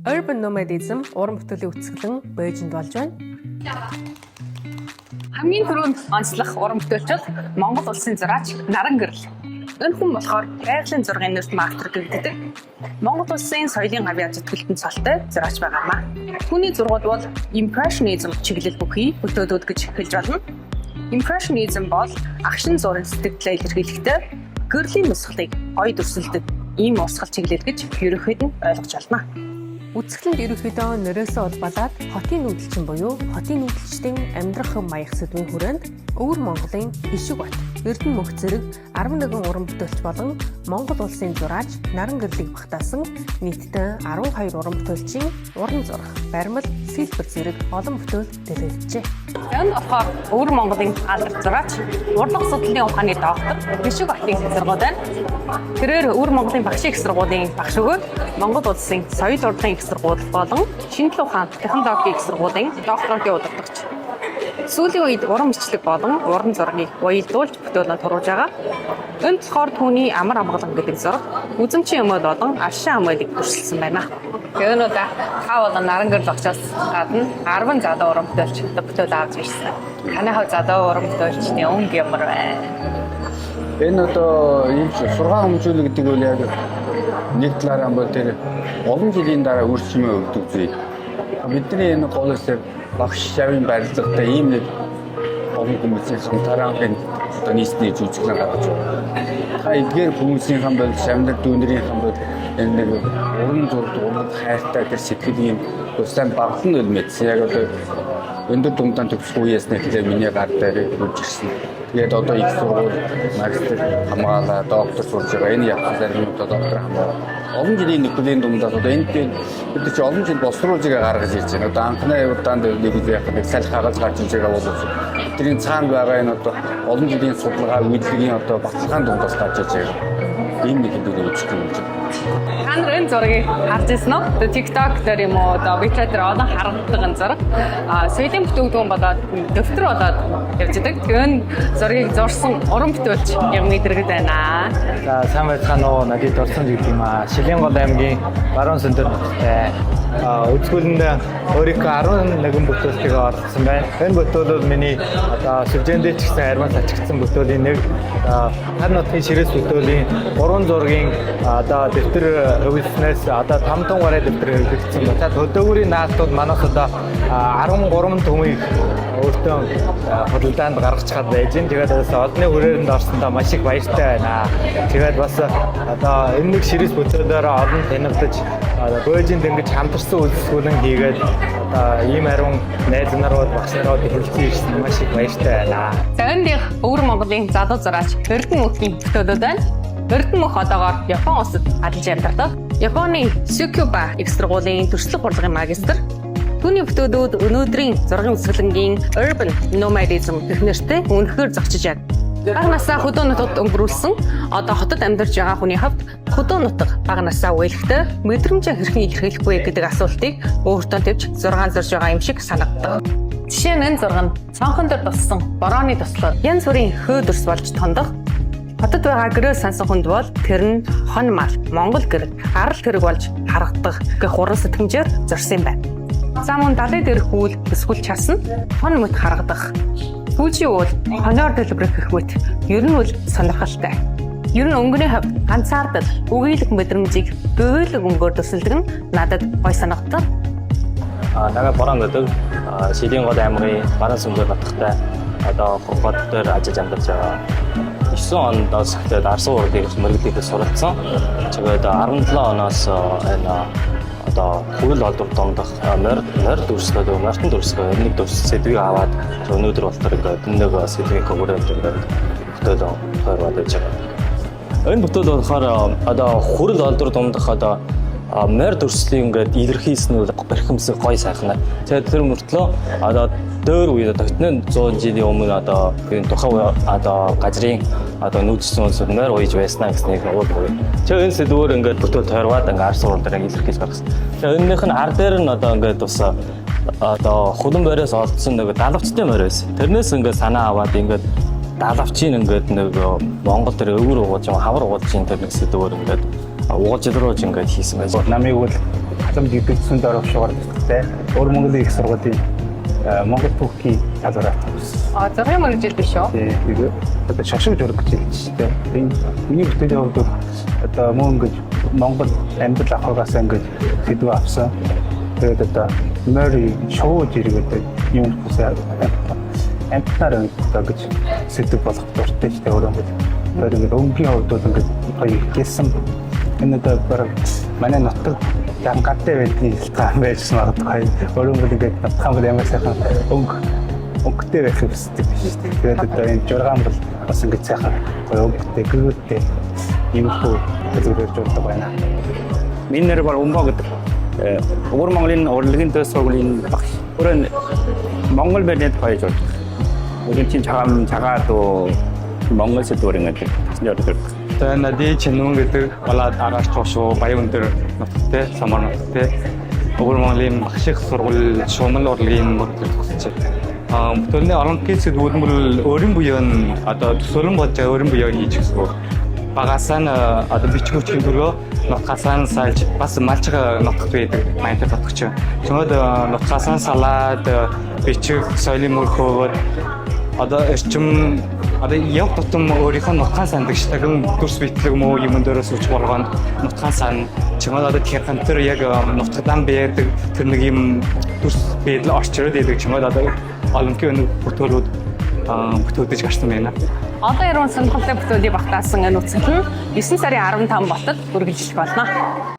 Urban Nomadism уран бүтээлийн үзэсгэлэн Бээжинд болж байна. Хамгийн түрүүнд онцлох уран бүтээлч бол Монгол улсын зураач Наран Гэрэл. Энэ хүн болохоор байгалийн зургийн нэрт мастер гэгддэг. Монгол улсын соёлын гавьяа зүтгэлтэн цолтой зураач байгаа юм аа. Түүний зургууд бол импрессионизм чиглэл бүхий бүтээлүүд гэж хэлж болно. Импрессионизм бол агшин зургийн сэтгэгдлээ илэрхийлэхдээ гэрлийн нусгалыг гоё дүрсэлдэг ийм урсгал чиглэл гэж ерөнхийд нь ойлгож байна. Үзэсгэлэнд ерөнхийдөө нөрөөсөө улбалаад хотын нүүдэлчин буюу хотын нүүдэлчдийн амьдрах хэв маяг сэдвийн хүрээнд Өвөр Монголын Бишиг бат, Эрдэнэ мөнх зэрэг 11 уран бүтээлч болон Монгол улсын зураач Наран Гэрлийг багтаасан нийтдээ 12 уран бүтээлчийн уран зураг, баримл, сэлбэр зэрэг олон бүтээл дэлгэжээ. Энэ болохоор Өвөр Монголын алдарт зураач, урлаг судлалын ухааны доктор Бишиг Батын зургууд байна. Тэрээр Өвөр Монголын багшийн их сургуулийн багш өгөөд Монгол улсын соёл урлагийн их сургууль болон Шинжлэх ухаан технологийн их сургуулийн докторийн удирдагч. Сүүлийн үед уран бичлэг болон уран зургийг уялдуулж бүтээлээ туруулж байгаа. Энэ болохоор түүний Амар амгалан гэдэг зураг үзэмчин өмөл болон аршин өмөлийг дүрсэлсэн байна. Энэ удаа та болон Наран Гэрэл очоос гадна 10 залуу уран бүтээлч бүтээл авч ирсэн. Таны хувьд залуу уран бүтээлчдийн өнгө ямар байна? Энэ одоо ийм сургаан хүмүүжүүлэг гэдэг үл яг нэг талаараа бол тэр олон жилийн дараа үр чимээ өгдөг зүйл. Бидний энэ гол эсэр багш шавын барилцгатай ийм нэг олон хүмүүсийн хамтаараа энэ одоо нийсний жүжиглэн гаргаж байна. Та эдгээр хүмүүсийн хам бол шавнар дүүнэрийн хам бол энэ нэг уран зурд урлаг хайртай тэр сэтгэл ийм сайн баглан үл мэдсэн. Яг одоо өндөр дундаа төгсөх үеэс нэхлээ миний гар дээр хурж ирсэн. Тэгээд одоо их сургууль магистр хамгаалаа, доктор сурж байгаа. Энэ явцсан зарим нь одоо доктор хамгаалаа. Олон жилийн нөхөлийн дундаас одоо энд бид чи олон жил боловсруулжигээ гаргаж ирж байна. Одоо анхны удаанд нэг үйл яг нэг салхи хагаж гарч ирж байгаа бол тэрийн цаана байгаа энэ одоо олон жилийн судалгаа, үйлдвэрийн одоо баталгаан дундаас гарч ирж байгаа. Энэ нэг хэдүүрээ үзэх юм болж байна. Та нар энэ зургийг харж ирсэн үү? Одоо TikTok дээр юм уу, одоо WeChat дээр олон харагддаг энэ зураг. А соёлын бүтээгдэхүүн болоод дэвтэр болоод явж идэг. Тэгээ энэ зургийг зурсан уран бүтээлч Ямны дэргэд байна. За, сайн байцгаана уу? Надад Дурсан гэдэг юм аа. Шилийн гол аймгийн Баруун Сөндөр нутагтай. Үзгүүлэнд өөрийнхөө 11 бүтээлтэйгээ оролцсон байна. Энэ бүтээл бол миний одоо сүлжээндээ ч гэсэн армаас ачигдсан бүтээлийн нэг, одоо хар нутгийн ширэс бүтээлийн гурван зургийн одоо дэвтэр хөвлснээс одоо там тун гараа дэвтэр хөвлөгдсөн. Буцаад хөдөөгөрийн наалтууд манаас одоо 13 түмийг өөртөө худалдаанд гаргачихад байж гин. Тэгээд бас олонны хүрээрэнд орсондоо маш их баяртай байна. Тэгээд бас одоо энэ нэг ширэс бүтээлээр олон танигдаж, Бөөжинд ингэж хамтарсан үйлсгүүлэн хийгээд одоо ийм хариун найз нарууд, багш нарууд хэлцэн ирсэн маш их баяртай байна. За, энэ дэх Өвөр Монголын залуу зураач Эрдэнэ мөнхийн бүтээлүүд байна. Эрдэнэ мөнх одоогоор Япон улсад ажиллаж амьдардаг. Японы Цукуба их сургуулийн төрслөх урлагийн магистр. Түүний бүтээлүүд өнөөдрийн зургийн үзэсгэлэнгийн urban nomadism гэх нэртэй үнэхээр зочиж байна. Бага насаа хөдөө нутагт өнгөрүүлсэн, одоо хотод амьдарч байгаа хүний хувьд хөдөө нутаг бага насаа уйлахтай мэдрэмжээ хэрхэн илэрхийлэх вэ гэдэг асуултыг өөртөө тавьж зургаан зурж байгаа юм шиг санагддаг. Жишээ нь энэ зураг нь цонхон дээр туссан борооны туслаар янз бүрийн хөө дүрс болж тондох. Хотод байгаа гэрээ сансан хүнд бол тэр нь хон мал, Монгол гэр, арал тэрэг болж харагдах гэх уран сэтгэмжээр зурсан юм байна. За, мөн далай дээрх үйл эсвэл часна хон мэт харагдах. Фүжи уул хоноор дэлбэрэх гэх мэт ер нь бол сонирхолтой. Ер нь өнгөний хувьд ганцаардал, үгийлэг мэдрэмжийг бөөлөг өнгөөр төсөлдөг нь надад гой санагдав. Намайг Борон гэдэг. Шилийн гол аймгийн Баруун Сүнгээр нутагтай одоо хот дээр ажиллаж амьдарч байгаа. 9 ондоос эхлээд арсан урлагийг мэргэжлийг суралцсан. Тэгээд 17 оноос энэ одоо хүрэл олдвор дундах морь дүрслээд морьтон дүрсгөө нэг дүрс сэдвийг аваад өнөөдөр болтор ингээд нэг сэдвийн хүрээнд ингээд бүтээл тойроод байж байгаа. Энэ бүтээл болохоор одоо хүрэл олдвор дундах одоо морь дүрслийг ингээд илэрхийлсэн нь бэрхэмсэг гоё сайхан. Тэгээд тэр мөртлөө одоо дөөр үед одоо хэдэн 100 жилийн өмнө одоо энэ тухайн одоо газрын одоо нүүдэлсэн улсууд морь ууж байснаа гэснийг уул буй. Тэгээд энэ сэдвээр ингээд бүтээл тойрваад ингээд арс уурал дээр илэрхийлж гаргасан. Тэгээд энэнийх нь ар дээр нь одоо ингээд бас одоо хулан бориос олдсон нэг далавчтай морь байсан. Тэрнээс ингээд санаа аваад ингээд далавчийн ингээд нэг Монгол дээр өвөр угуулж юм хавар угуулж юм тэр нэг сэдвээр ингээд угуулжлруулж ингээд хийсэн байж. Намыг бол Халамж гэдэг Сүндөрөв шугар нутагтай Өвөр Монголын их сургуулийн Монгол түүхийн талаараа төгссөн. А зургийн мэргэжил биш үү? Тэгээд одоо шашиг зураг гэж хэлж штэ. Энэ миний бүтээлийн хувьд бол одоо мөн ингэж Монгол амьдрал авахаас ингэж сэдв авсан. Тэгээд одоо морь шоу жирэг гэдэг юм хүсээ амтнаар одоо гэж сэдв болох дуртай штэ өөрөө ингэж. Тэгээд ингэж өнгийн хувьд бол ингэж гоё хэлсэн. Энэ одоо бараг манай нутаг гадтай байдгийн шалтгаан байж магадгүй. Өөрөө ингэж нутгаан бол ямар сайхан өнгөтэй байхыг хүсдэг биш үү. Тэгээд одоо энэ жургаан бол бас ингэж сайхан гоё өнгөтэй, гэрэлтэй иймэрхүү зүйлээр журдаг байна. Миний нэр бол Умба гэдэг. Өвөр Монголын урлагийн төс сургуулийн багш. Өөрөөр Монгол байдлыг хоёж болдог. Өөрийн чинь чагаам чагаад Монгол сэдвэр ингээд тасны ордог. За нади чинүүн гэдэг болоод агаар туушуу баян өндөр нутагтай самар нутагтай Өвөр Монголын багш их сургууль шуумал урлагийн мөрөглөл төгсөж. Аа бүтээлний олимпийн сэдвүүд нь бол өөрийн буян одоо төсөөлөн бодож байгаа өөрийн буян хийж гэсэн үг. Багасаа нь одоо бичиг хүчгийн төлөө нутгаасаа нь салж бас малчга нутгах байдаг маянтай нутгч. Чөмөд нутгаасаа нь салаад бичиг соёлын мөр хөөгөөд одоо эрчим одоо яв тутам өөрийнхөө нутгаан сандаг штагэн дүрс битлэг мөө юмн дээрээс үч болгоонд нутгаан сан чимээ одоо тэрхэн тэр яг нутгадан байдаг тэр нэг юм дүрс байдал орчроод байдаг чимээ одоо олимпийн өнөг бүтээлүүд бүтээдэж гарсан байна. Одоо 90 сонирхолтой бүтээлийг багтаасан энэ үзэгдэл нь 9 сарын 15 ботод үргэлжлэх болно.